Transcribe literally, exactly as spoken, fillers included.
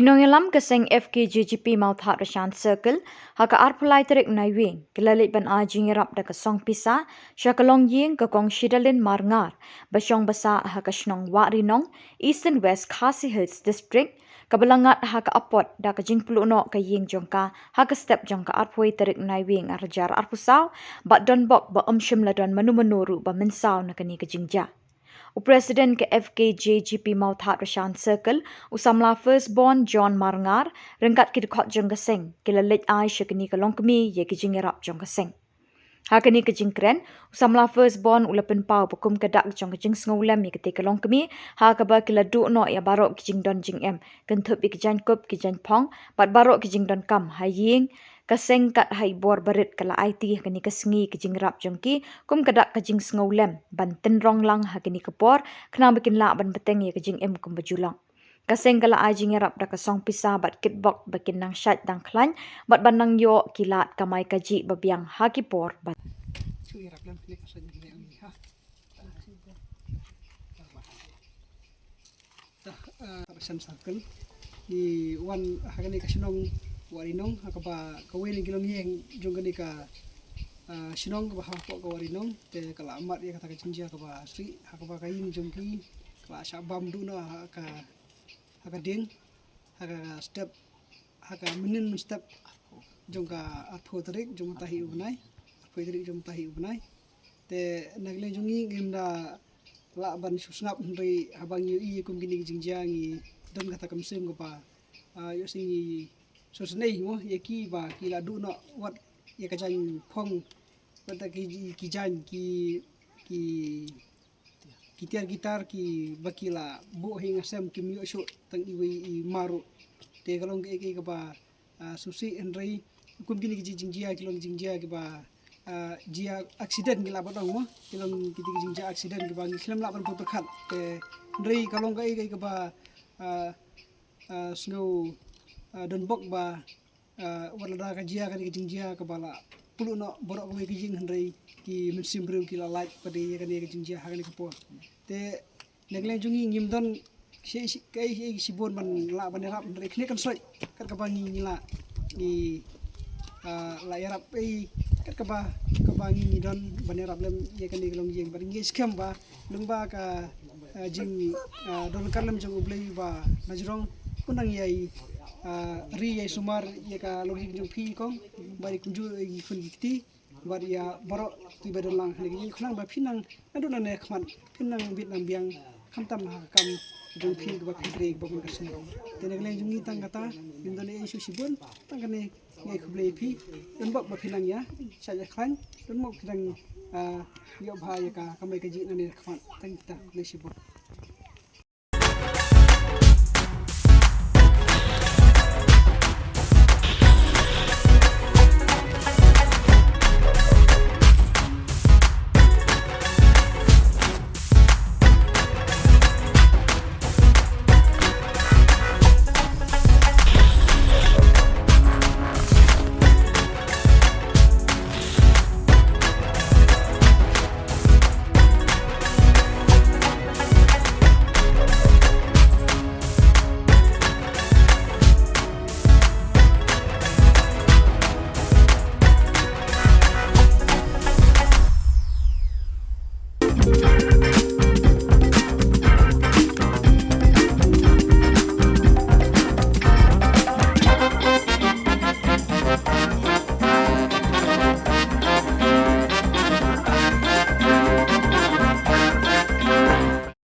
Ki nongïalam ka seng F K J G P Mawthadraishan Circle, ha ka arphew lai tarik Naiwieng, ki la leit ban ai jingïarap da ka song pisa sha ka longïing ka Kong Shidalin Marngar, ba shong ba sah ha ka shnong Wahrinong, Eastern West Khasi Hills District, kaba la ngat ha ka apot da ka jingpluh noh ka ïing jong ka ha ka step jong ka arphew tarik Naiwieng arhajar arphew saw, bad donbok ba ym shym la don mano mano ruh ba mynsaw na kane ka jingjia. U President ka F K J G P Mawthadraishan Circle, u samla Firstborn John Marngar, ryngkat ki dkhot jong ka seng, ki la leit ai sha kane ka longkmie ïa ki jingïarap jong ka seng. Ha kane ka jingkren, u samla Firstborn u la pynpaw ba kum ka dak jong ka jingsngewlem ïa katei ka longkmie, ha kaba ki la duh noh ïa baroh ki jingdon jingem, kynthup ïa ki jaiñkup, ki jaiñphong, bad baroh ki jingdonkam ha ïing, ka seng kat ha i bor barit ka la aiti ha kane ka sngi ka jingïarap jong ki, kum ka dak ka jingsngewlem ban tynrong lang ha kane ka por, khnang ba kin lah ban bteng ïa ka jingim kumba ju long. Ka seng ka la ai jingïarap da ka song pisa bad kitbok ba kin nang shait dang khlaiñ, bad ban nang ïoh ki lad kamai kajih ba biang ha ki por ba. Tah, ah, Shan Circle. Ngi wan ha kane ka shnong Wahrinong, ha kaba kawei na ki longïing jong kane ka, ah, shnong kaba hapoh ka Wahrinong, te ka la mad ïa kata ka jingjia kaba sih, ha kaba ka ïing jong ki ka la shah bam duh noh ha ka, ha ka dieng, ha ka step, ha ka mynnin mynstep jong ka arphew tarik jong mynta hi u bnai, arphew tarik jong mynta hi u bnai. Te na ka liang jong ngi ngim da lah ban shu sngap, hynrei haba ngi ïohi kum kine ki jingjia ngi don kata ka mynsiem kaba, ah, ïoh sngew sngewsynei mo ïa ki ba ki la duh noh wat ïa ka jaiñphong, wat ki, ki jaiñ, ki, ki, ki tiar ki tar kiba ki la buh ha ïing ha sem, kim ïoh shuh tang iwei i mar ruh. Te ka long kaei kaei kaba, ah, sngewsih, hynrei kum kine ki jingjia ki long jingjia kiba, ah, jia accident ngi lah ban ong mo, ki long kine ki jingjia accident kiba ngi khlem lah ban pyrkhat. Te hynrei ka long kaei kaei kaba, ah, ah, sngew, ah, donbok ba, ah, wat lada ka jia kane ka jingjia kaba la pluh noh baroh kawei ka ïing, hynrei ki mynsiem briew ki la lait pat ïa kane ka jingjia ha kane ka por. Te na ka liang jong ngi ngim don shi, shi, kaei, kaei shibun ban lah ban ïarap, hynrei kane kan soi kat kaba ngi, ngi lah, ngi, ah, lah ïarap ei kat kaba, kaba ngi, ngi don ban ïarap lem ïa kane ka longïing. Bad ngi skhem ba lyngba ka, ah, jing, ah, donkam lem jong U Blei ba na jrong, un nang ïai, ah, ri ïai sumar ïa ka longïing jong phi kong, bad kumjuh ïa ki khun ki kti, bad ïa baroh kiba don lang ha kane ka ïing, khnang ba phin nang naduh nane khmat phin nang bit nang biang, khamtam ha ka kam jong phi kaba phi trei kaba bun ka sngi. Te na ka liang jong ngi tang kata, ngim don ei shuh shibun, tang kane ngi ai khublei ïa phi, donbok ba phin nang ïa shait ïa khlaiñ, donbok phin nang, ah, ïoh bha ïa ka kamai kajih nangne khmat, tang kita, khublei shibun.